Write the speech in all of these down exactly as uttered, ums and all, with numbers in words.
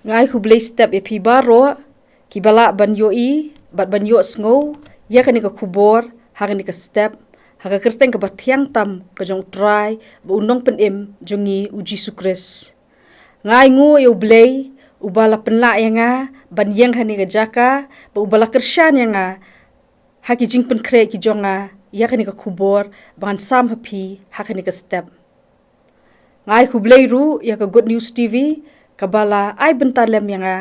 Nga ai khublei step ïa phi baroh kiba lah ban ïohi bad ban ïohsngew ïa kane ka khubor ha kane ka step, ha ka kyrteng kaba thiang tam ka jong U Trai bad U Nongpynim jong ngi U Jisu Khrist. Nga ai nguh ïa U Blei uba la pynlah ïa nga ban ïeng ha kane ka jaka bad uba la kyrshan ïa nga ha ki jingpynkhreh ki jong nga ïa kane ka khubor ba ngan sam ha phi ha kane ka step. Nga ai khublei ruh ïa ka Good News T V kaba la ai bynta lem ïa nga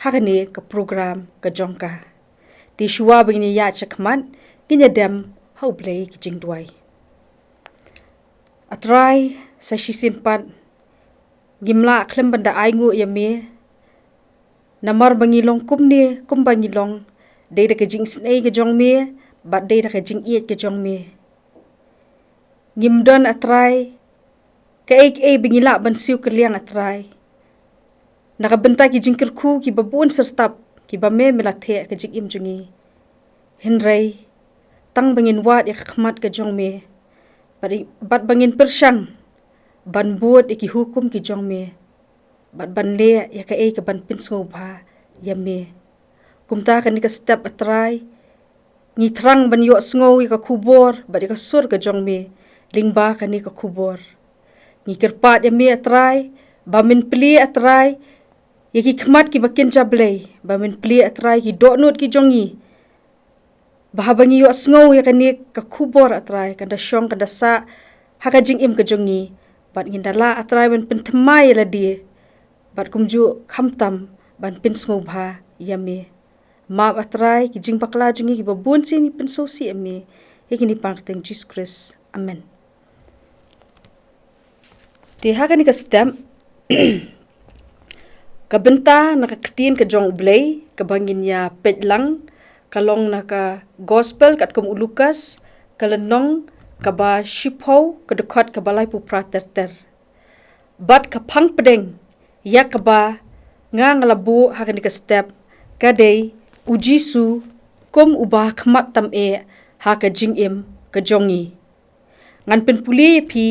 ha kane ka program ka jong ka. Te shuwa ba ngin ïaid shakhmat, ngin ïa dem ha U Blei ki jingduwai. A Trai, sa shisien pat ngim lah khlem ban da ai nguh ïa me, namar ba ngi long kumne kumba ngi long dei da ka jingisynei ka jong me bad dei da ka jingïeit ka jong me. Ngim don, A Trai, kaei kaei ba ngi lah ban siew kylliang, A Trai, na ka bynta ki jingkyrkhu kiba bun syrtap kiba me me la theh ha ka jingim jong ngi. Hynrei tang ba ngin wad ïa ka khmat ka jong me bad, bad ba ngin pyrshang ban bud ïa ki hukum ki jong me bad ban leh ïa kaei kaban pynsngewbha ïa me. Kumta kane ka step, A Trai, ngi thrang ban ïohsngew ïa ka khubor bad ïa ka sur ka jong me lyngba kane ka khubor. Ngi kyrpad ïa me, A Trai, ba men plie, A Trai, ïa ki khmat kiba kynja Blei, ba men plie, A Trai, ki dohnud ki jong ngi, ba haba ngi ïohsngew ïa kane ka khubor, A Trai, kan da shong, kan da sah ha ka jingim ka jong ngi bad ngin da lah, A Trai, ban pynthymmai ïa lade bad kumjuh khamtam ban pynsngewbha ïa me. Map, A Trai, ki jingbakla jong ngi kiba bun sien, ngi pynsngewsih ïa me. Ha kane ka kyrteng Jisu Khrist. Amen. Te ha kane ka step, ka bynta na ka ktien ka jong U Blei kaba ngin ïa peit lang ka long na ka Gospel katkum u Lukas, ka lynnong kaba shiphew, ka dkhot kaba laiphew phra ter ter. Bad ka phang pdeng ïa kaba nga, nga la buh ha kane ka step ka dei U Jisu kum uba khmat tam eh ha ka jingim ka jong ngi. Ngan pynpule ïa phi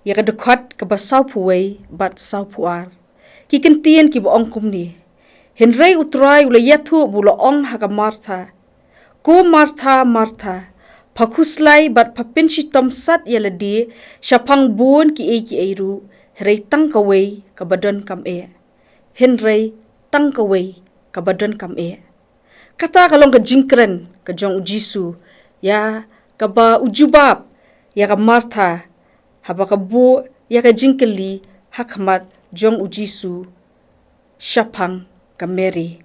ïa ka dkhot kaba sawphew wei bad sawphew ar. Ki kyntien kiba ong kumne: Hynrei U Trai u la ïathuh bad u la ong ha ka Martha: Ko Martha, Martha, pha khuslai bad pha pynshitom sat ïa lade shaphang bun kiei kiei ruh, hynrei tang kawei kaba donkam eh. Hynrei tang kawei kaba donkam eh. Kata ka long ka jingkren ka jong U Jisu ïa kaba u jubab ïa ka Martha haba ka buh ïa ka jingkylli ha khmat jong U Jisu shaphang ka Mary.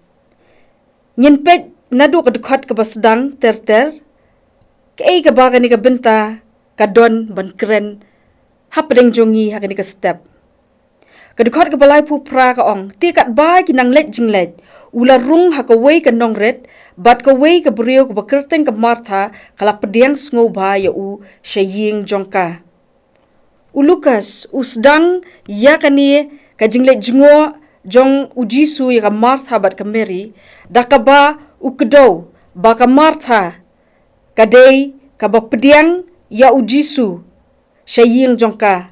Ngin peit naduh ka dkhot kaba sdang ter ter kaei kaba kane ka bynta ka don ban kren hapdeng jong ngi ha kane ka step. Ka dkhot kaba laiphew phra ka ong: Te katba ki nang leit jingleit, u la rung ha kawei ka nongrit, bad kawei ka briew kaba kyrteng ka Martha ka la pdiang sngewbha ïa u sha ïing jong ka. U Lukas u sdang ïa kane ka jingleit jngoh jong U Jisu ïa ka Martha bad ka Mary da kaba u kdew ba ka Martha ka dei kaba pdiang ïa U Jisu sha ïing jong ka.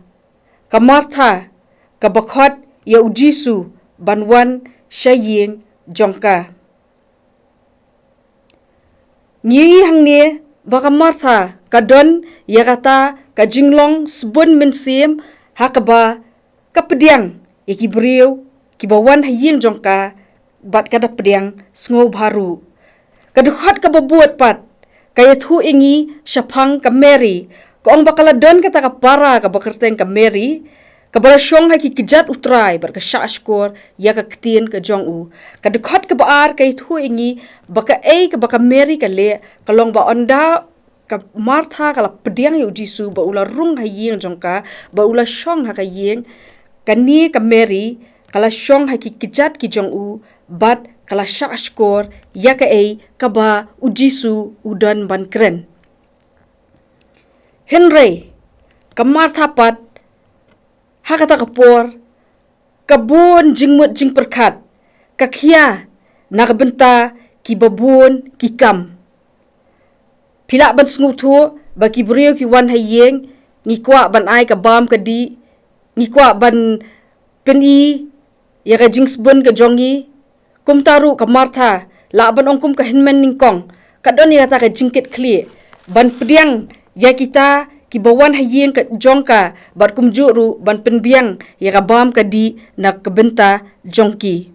Ka Martha kaba khot ïa U Jisu ban wan sha ïing jong ka. Ngi ïohi hangne ba ka Martha ka don ïa kata ka jinglong sbun mynsiem ha kaba ka pdiang ïa ki briew kiba wan ha ïing jong ka bad ka da pdiang sngewbha ruh. Ka dkhot kaba bud pat ka ïathuh ïa ngi shaphang ka Mary, ka ong ba ka la don kata ka para kaba kyrteng ka Mary, kaba la shong ha ki kjat U Trai bad ka shah shkor ïa ka ktien ka jong u. Ka dkhot kaba ar ka ïathuh ïa ngi ba kaei kaba ka Mary ka leh ka long ba ynda ka Martha ka la pdiang ïa U Jisu bad u la rung ha ïing jong ka bad u la shong ha ka ïing, kane ka Mary ka la shong ha ki kjat ki jong u bad ka la shah shkor ïa kaei kaba U Jisu u don ban kren. Hynrei ka Martha pat ha kata ka por ka bun jingmut jingpyrkhat, ka khia na ka bynta kiba bun ki kam. Phi lah ban sngewthuh ba ki briew ki wan ha ïing, ngi kwah ban ai ka bam ka dih, ngi kwah ban pyni ïa ka jingsbun ka jong ngi. Kumta ruh ka Martha, lah ban ong kum ka hynmen nyngkong, ka don ïa kata ka jingkitkhlieh ban pdiang ïa kita kiba wan ha ïing ka jong ka, bad kumjuh ruh ban pynbiang ïa ka bam ka dih na ka bynta jong ki.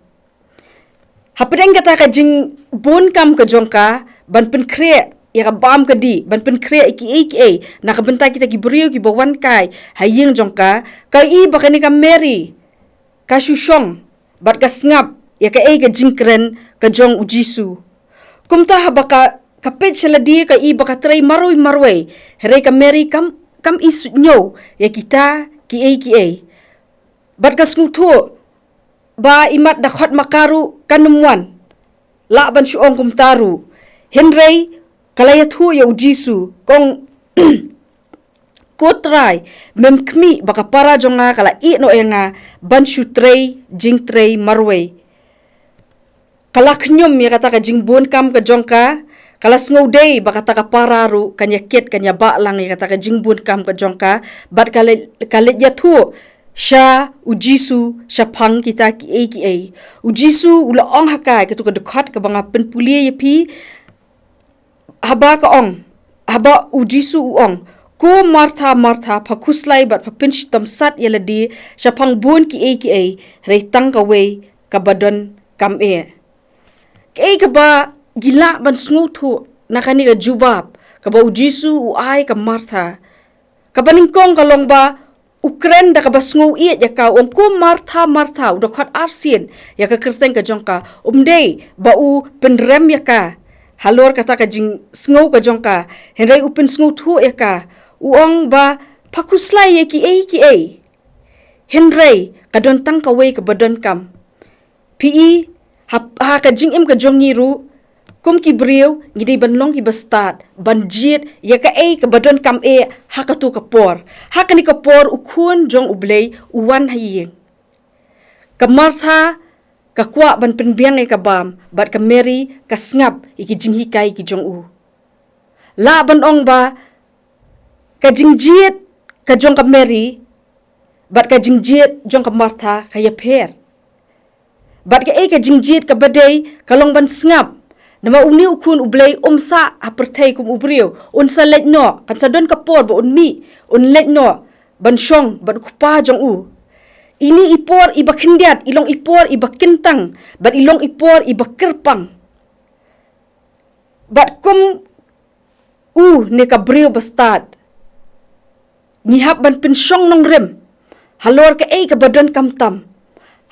Hapdeng kata ka jingbun kam ka jong ka ban pynkhreh ïa ka bam ka dih, ban pynkhreh ïa kiei kiei na ka bynta kita ki briew kiba wan kai ha ïing jong ka, ka i ba kane ka Mary ka shu shong bad ka sngap ïa kaei ka jingkren ka jong U Jisu. Kumta haba ka, ka peit sha lade, ka i ba ka trei marwei marwei, hynrei ka Mary kam, kam i suidñiew ïa kita kiei kiei. Bad ka sngewthuh ba imat da khot ma ka ruh kan ym wan. Lah ban shu ong kumta ruh. Hynrei ka la ïathuh ïa U Jisu, ka ong, "Ko Trai, mem khmih ba ka para jong nga ka la ïeh noh ïa nga ban shu trei jingtrei marwei?" Ka la khñium ïa kata ka jingbun kam ka jong ka, ka la sngewdei ba kata ka para ruh kan ïa kit, kan ïa bah lang ïa kata ka jingbun kam ka jong ka, bad ka leit, ka leit ïathuh sha U Jisu shaphang kita kiei kiei. U Jisu u la ong ha ka, ïa katu ka dkhot kaba nga pynpule ïa phi, haba ka ong, haba U Jisu u ong, "Ko Martha, Martha, pha khuslai bad pha pynshitom sat ïa lade shaphang bun kiei kiei, hynrei tang kawei kaba donkam eh." Kaei kaba ngi lah ban sngewthuh na kane ka jubab kaba U Jisu u ai ka Martha, kaba nyngkong ka long ba u kren da kaba sngew ïeit ïa ka, u ong, "Ko Martha, Martha," u da khot arsien ïa ka kyrteng ka jong ka. Um dei ba u pynrem ïa ka halor kata ka jingsngew ka jong ka, hynrei u pynsngewthuh ïa ka. U ong ba, "Pha khuslai ïa kiei kiei, hynrei ka don tang kawei kaba donkam." Phi i, ha, ha ka jingim ka jong ngi ruh, kum ki briew, ngi dei ban long kiba stad ban jied ïa kaei kaba donkam eh ha katu ka por. Ha kane ka por u Khun jong U Blei u wan ha ïing. Ka Martha ka kwah ban pynbiang ïa ka bam, bad ka Mary ka sngap ïa ki jinghikai ki jong u. Lah ban ong ba ka jingjied ka jong ka Mary bad ka jingjied jong ka Martha ka ïapher. Bad kaei ka jingjied kaba dei ka long ban sngap. Namar une u Khun U Blei um sah ha pyrthei kum u briew, un sa leit noh, kan sa don ka por ba un mih, un leit noh ban shong bad u Kpa jong u. Ine i por iba khyndiat i long i por iba kyntang, bad i long i por iba kyrpang. Bad kum une ka briew ba stad, ngi hap ban pynshong nongrim halor kaei kaba donkam tam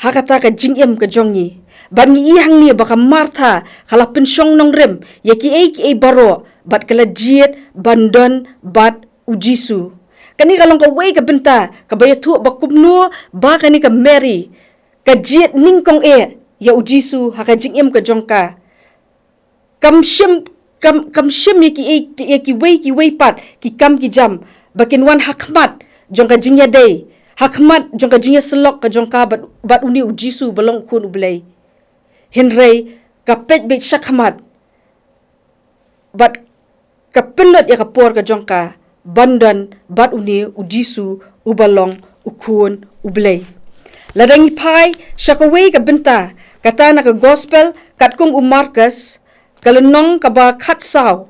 ha kata ka jingim ka jong ngi. Bad ngi i hangne ba ka Martha ka la pynshong nongrim ïa kiei kiei baroh, bad ka la jied ban don bad U Jisu. Kane ka long kawei ka bynta kaba ïathuh ba kumno ba kane ka Mary ka jied nyngkong eh ïa U Jisu ha ka jingim ka jong ka. Kam shim, kam, kam shim ïa ki, ïa ki, ïa kiwei kiwei pat ki kam ki jam ba kin wan ha khmat jong ka jingïadei, ha khmat jong ka jingïasyllok ka jong ka bad, bad une U Jisu ba long U Khun U Blei. Hynrei ka peit beit sha khmat bad ka pynlut ïa ka por ka jong ka ban don bad une U Jisu uba long U Khun U Blei. Lada ngi phai sha kawei ka bynta, kata na ka Gospel katkum u Markos, ka lynnong kaba khatsaw,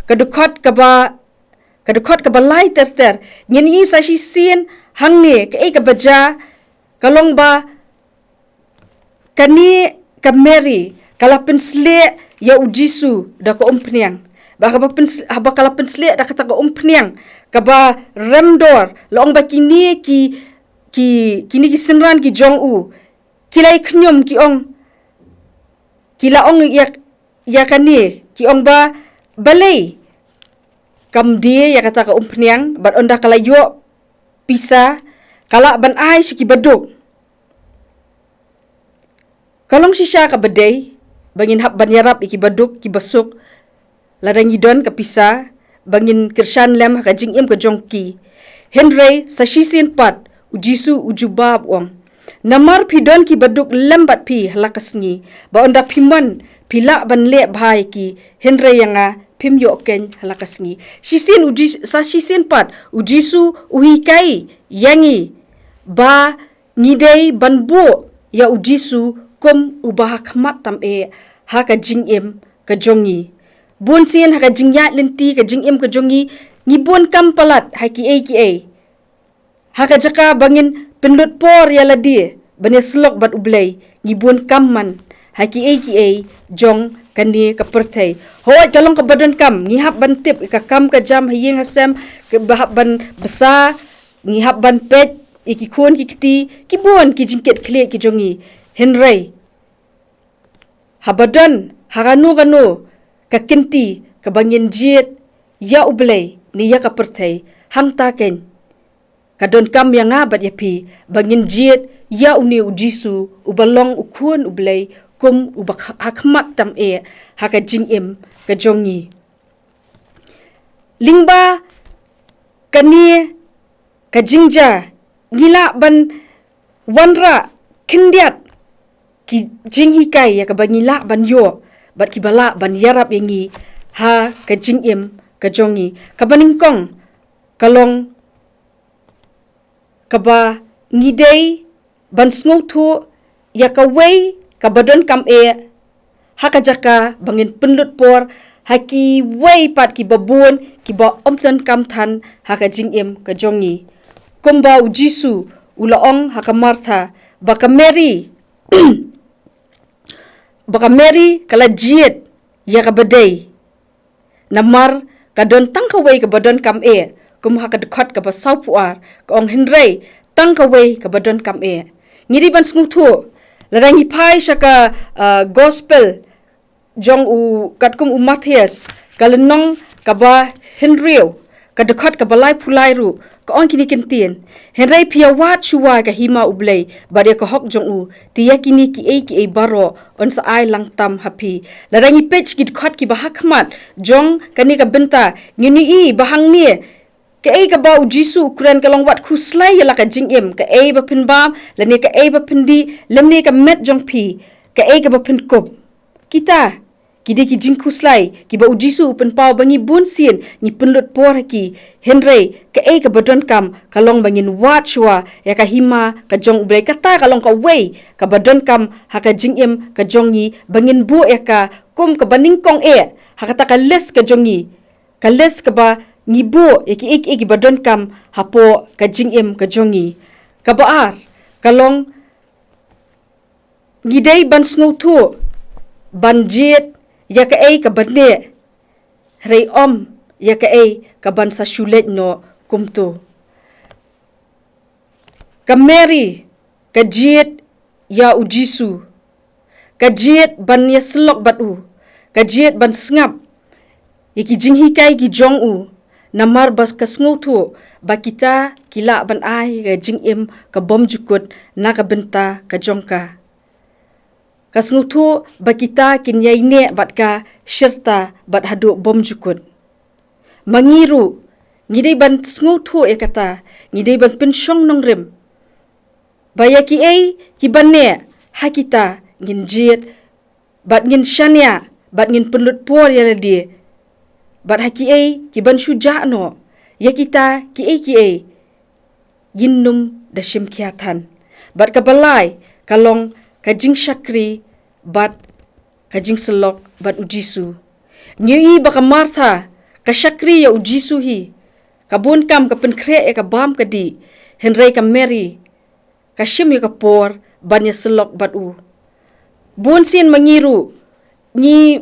ka dkhot kaba, ka dkhot kaba lai ter ter, ngin ïohi sa shisien hangne kaei kaba jia, ka long ba kane ka Mary ka la pynsleh ïa U Jisu da ka umphniang. Ba kaba pyns-, haba ka la pynsleh da kata ka umphniang kaba rem dor, la ong ba kine ki, ki, kine ki synran ki jong u ki la ïa khñium, ki ong, ki la ong ïa, ïa kane, ki ong ba, "Balei kam die ïa kata ka umphniang, bad ynda ka la ïoh pisa, ka lah ban ai sha ki baduk?" Ka long shisha kaba dei ba ngin hap ban ïarap ïa ki baduk, ki basuk, lada ngi don ka pisa ba ngin kyrshan lem ha ka jingim ka jong ki. Hynrei sa shisien pat U Jisu u jubab u ong, "Namar phi don ki baduk lem bad phi ha la ka sngi, ba ynda phi mon phi lah ban leh bha ïa ki, hynrei ïa nga phim ïoh keiñ ha la ka sngi." Shisien U Jis-, sa shisien pat U Jisu u hikai ïa ngi ba ngi dei ban buh ïa u Jisu kum uba ha khmat tam eh ha ka jingim ka jong ngi. Bun sien ha ka jingïaid lynti ka jingim ka jong ngi, ngi bun kam palat ha kiei kiei. Ha ka jaka ba ngin pynlut por ïa lade ban ïasyllok bad U Blei, ngi bun kam man ha kiei kiei jong kane ka pyrthei. Hooid, ka long kaba donkam, ngi hap ban tip ka kam ka jam ha ïing ha sem, kaba hap ban bsa, ngi hap ban peit ïa ki khun ki kti, ki bun ki jingkit khlieh ki jong ngi. Hynrei haba don ha kano kano ka kynti kaba ngin jied ïa U Blei ne ïa ka pyrthei, hangta keiñ ka donkam ïa nga bad ïa phi ba ngin jied ïa une u Jisu uba long u Khun U Blei kum uba kha-, ha khmat tam eh ha ka jingim ka jong ngi. Lyngba kane ka jingjia, ngi lah ban wanrah khyndiat ki jinghikai ïa kaba ngi lah ban ïoh bad kiba lah ban ïarap ïa ngi ha ka jingim ka jong ngi. Kaba nyngkong ka long kaba ngi dei ban sngewthuh ïa kawei kaba donkam eh ha ka jaka ba ngin pynlut por ha kiwei pat kiba bun kiba ym donkam than ha ka jingim ka jong ngi. Kumba u Jisu u la ong ha ka Martha ba ka Mary ba ka Mary ka la jied ïa kaba dei. Namar ka don tang kawei kaba donkam eh, kum ha ka dkhot kaba sawphew ar ka ong, hynrei tang kawei kaba donkam eh. Ngi dei ban sngewthuh, lada ngi phai sha ka, ah, gospel jong u katkum u Mathaios, ka lynnong kaba hynriew, ka dkhot kaba laiphew lai ruh, ka ong kine ki ktien: Hynrei phi ïa wad shuwa ka hima U Blei bad ïa ka hok jong u, te ïa kine kiei kiei baroh yn sa ai lang tam ha phi. Lada ngi peit ki dkhot kiba ha khmat jong kane ka bynta, ngin ïohi ba hangne kaei kaba u Jisu u kren ka long, wat khuslai ïa la ka jingim, kaei ba phin bam lane kaei ba phin dih, lymne ka met jong phi, kaei kaba phin kup. Kita ki dei ki jingkhuslai kiba u Jisu u pynpaw ba ngi bun sien ngi pynlut por ha ki. Hynrei kaei kaba donkam ka long ba ngin wad shuwa ïa ka hima ka jong U Blei. Kata ka long kawei kaba donkam ha ka jingim ka jong ngi, ba ngin buh ïa ka kum kaba nyngkong eh ha kata ka list ka jong ngi, ka list kaba ngi buh ïa kiei kiei kiba donkam hapoh ka jingim ka jong ngi. Kaba ar ka long ngi dei ban sngewthuh ban jied ïa kaei kaba neh, hynrei ym ïa kaei kaban sa shu leit noh kumto. Ka Mary ka jied ïa u Jisu, ka jied ban ïasyllok bad u, ka jied ban sngap ïa ki jinghikai ki jong u, namar ba ka sngewthuh ba kita ki lah ban ai ka jingim ka bymjukut na ka bynta ka jong ka. Ka sngewthuh ba kita kin ïaineh bad ka shirta bad haduh bymjukut. Ma ngi ruh ngi dei ban sngewthuh ïa kata, ngi dei ban pynshong nongrim ba ïa kiei kiba neh ha kita ngin jied bad ngin shaniah bad ngin pynlut por ïa lade, bad ha kiei kiban shu jah noh, ïa kita kiei kiei ngin nym da shim khia than. Bad kaba lai ka long ka jingshakri bad ka jingsyllok bad u Jisu. Ngi ïohi ba ka Martha ka shakri ïa u Jisu hi, ka bun kam, ka pynkhreh ïa ka bam ka dih, hynrei ka Mary ka shim ïa ka por ban ïasyllok bad u. Bun sien ma ngi ruh ngi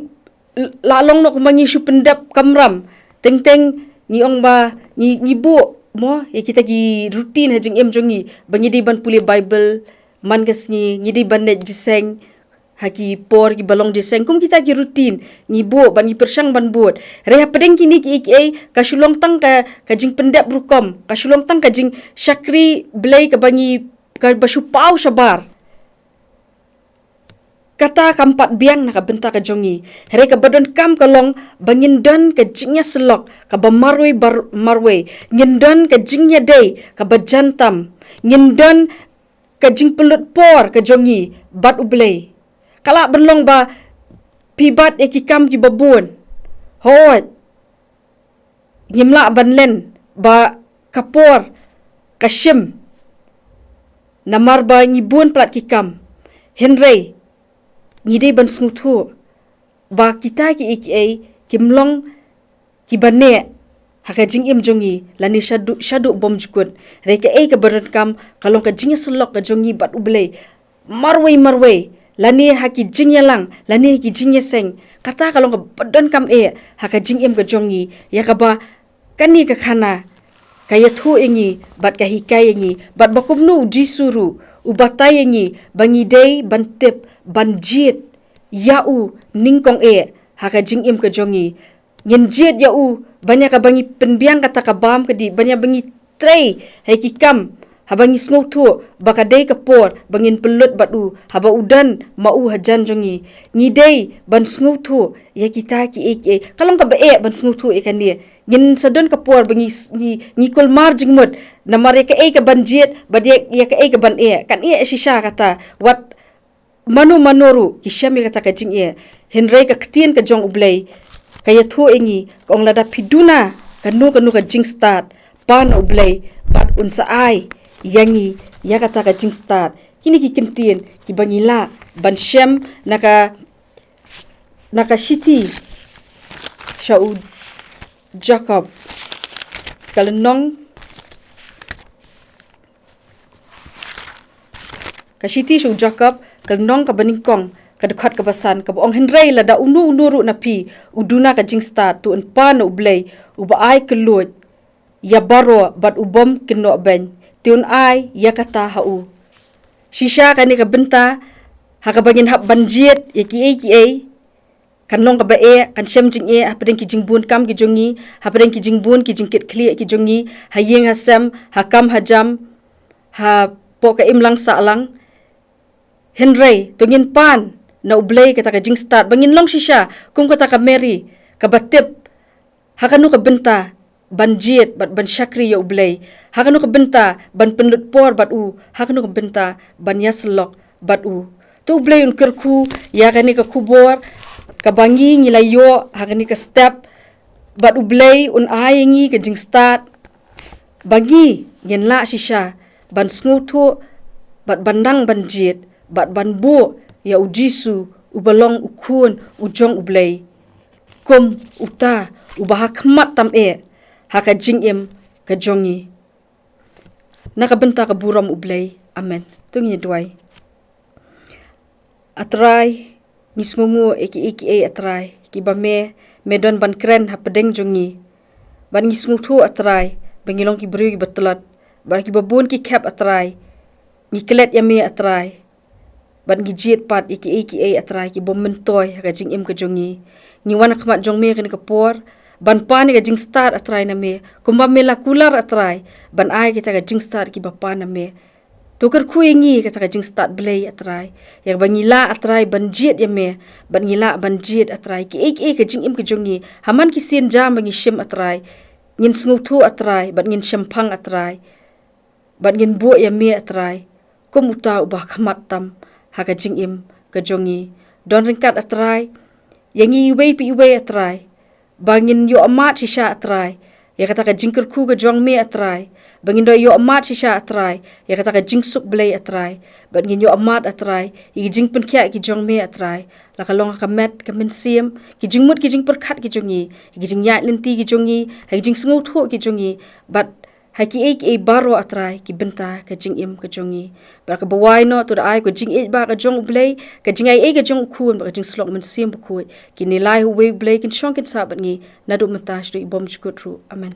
la long noh kumba ngi shu pyndep kamram, teng teng ngi ong ba ngi, ngi buh mo ïa kita ki routine ha jingim jong ngi, ba ngi dei ban pule Bible man ka sngi, ngi dei ban leit jingïaseng ha ki por kiba long jingïaseng, kum kita ki routine ngi buh bad ngi pyrshang ban bud. Hynrei hapdeng kine kiei kiei ka shu long tang ka, ka jingpyndep rukom, ka shu long tang ka jingshakri Blei kaba ngi, kaba shu paw shabar. Kata kam pat biang na ka bynta ka jong ngi. Hynrei kaba donkam ka long ba ngin don ka jingïasyllok kaba marwei bar-, marwei. Ngin don ka jingïadei kaba jan tam. Ngin don ka jingpynlut por ka jong ngi bad U Blei. Ka lah ban long ba phi bat ïa ki kam kiba bun. Hooid, ngim lah ban len ba ka por ka shim, namar ba ngi bun palat ki kam. Hynrei ngi dei ban sngewthuh ba kita kiei kiei kim long kiba neh ha ka jingim jong ngi lane shaduh, shaduh bymjukut. Hynrei kaei kaba donkam ka long ka jingïasyllok ka jong ngi bad U Blei marwei marwei, lane ha ki jingïalang lane ha ki jingïaseng. Kata ka long kaba donkam eh ha ka jingim ka jong ngi, ïa kaba kane ka khana ka ïathuh ïa ngi bad ka hikai ïa ngi, bad ba kumno U Jisu ruh u batai ïa ngi ba ngi dei ban tip ban jied ïa u nyngkong eh ha ka jingim ka jong ngi. Ngin jied ïa u ban ïa kaba ngi pynbiang kata ka bam ka dih, ban ïa ba ngi trei ha ki kam haba ngi sngewthuh ba ka dei ka por ba ngin pynlut bad u, haba u don ma u hajan jong ngi. Ngi dei ban sngewthuh ïa kita kiei kiei. Ka long kaba eh ban sngewthuh ïa kane. Ngin sa don ka por ba ngi, ngi, ngi kulmar jingmut namar ïa kaei kaban jied bad ïa, ïa kaei kaban eh. Kan eh shisha kata, wat mano mano ruh ki shem ïa kata ka jingeh. Hynrei ka ktien ka jong U Blei ka ïathuh ïa ngi, ka ong lada phi duna kano kano ka jingstad, pan na U Blei bad un sa ai ïa ngi ïa kata ka jingstad. Kine ki kyntien kiba ngi lah ban shem na ka, na ka shithi sha u Jakob, ka lynnong, ka shithi sha u Jakob, ka lynnong kaba nyngkong, ka dkhot kaba san, kaba ong, hynrei lada uno uno ruh na phi u duna ka jingstad, to un pan na U Blei uba ai kylluid ïa baroh bad u bym kynnoh beiñ, te un ai ïa kata ha u. Shisha kane ka bynta ha kaba ngin hap ban jied ïa kiei kiei, kan long kaba eh, kan shem jingeh hapdeng ki jingbun kam ki jong ngi, hapdeng ki jingbun ki jingkitkhlieh ki jong ngi, ha ïing ha sem, ha kam ha jam, hapoh ka imlang sahlang. Hynrei to ngin pan na U Blei kata ka jingstad ba ngin long shisha kum kata ka Mary kaba tip ha kano ka bynta ban jied bad ban shakri ïa U Blei, ha kano ka bynta ban pynlut por bad u, ha kano ka bynta ban ïasyllok bad u. To U Blei un kyrkhu ïa kane ka khubor kaba ngi ngi la ïoh ha kane ka step, bad U Blei un ai ïa ngi ka jingstad ba ngi ngin lah shisha ban sngewthuh bad ban nang ban jied bad ban buh ïa U Jisu uba long U Khun u jong U Blei kum uta uba ha khmat tam eh ha ka jingim ka jong ngi. Na ka bynta ka burom U Blei. Amen. To ngin ïa duwai. A Trai, ngi sngewnguh ïa kiei kiei A Trai kiba me, me don ban kren hapdeng jong ngi. Bad ngi sngewthuh A Trai ba ngi long ki briew kiba tlot, bad kiba bun ki khep A Trai ngi klet ïa me A Trai. Bad ngi jied pat ïa kiei kiei A Trai ki bym myntoi ha ka jingim ka jong ngi. Ngi wan ha khmat jong me kane ka por ban pan ïa ka jingstad A Trai na me, kumba me la kular A Trai ban ai kita ka jingstad kiba pan na me. To kyrkhu ïa ngi kata ka jingstad Blei A Trai, ïa kaba ngi lah A Trai ban jied ïa me, bad ngi lah ban jied A Trai kiei kiei ka jingim ka jong ngi. Ha man ki sien jam ba ngi shim A Trai, ngin sngewthuh A Trai bad ngin shemphang A Trai. Bad ngin buh ïa me A Trai kum uta uba ha khmat tam ha ka jingim ka jong ngi. Don ryngkat A Trai ïa ngi iwei pa iwei A Trai, ba ngin ïohmad shisha A Trai ïa kata ka jingkyrkhu ka jong me A Trai, ba ngin da ïohmad shisha A Trai ïa kata ka jingsuk Blei A Trai, bad ngin ïohmad A Trai ïa ki jingpynkhiah ki jong me A Trai, la ka long ha ka met ka mynsiem, ki jingmut ki jingpyrkhat ki jong ngi, ïa ki jingïaid lynti ki jong ngi, ha ki jingsngewthuh ki jong ngi, bad ha kiei kiei baroh A Trai ki bynta ka jingim ka jong ngi. Bad kaba wai noh, to da ai ka jingïeit ba ka jong U Blei, ka jingaiei ka jong U Khun, bad ka jingsyllok Mynsiem Bakhuid, kine lai ha uwei U Blei kin shong kin sah bad ngi naduh mynta shaduh i bymjukut ruh. Amen.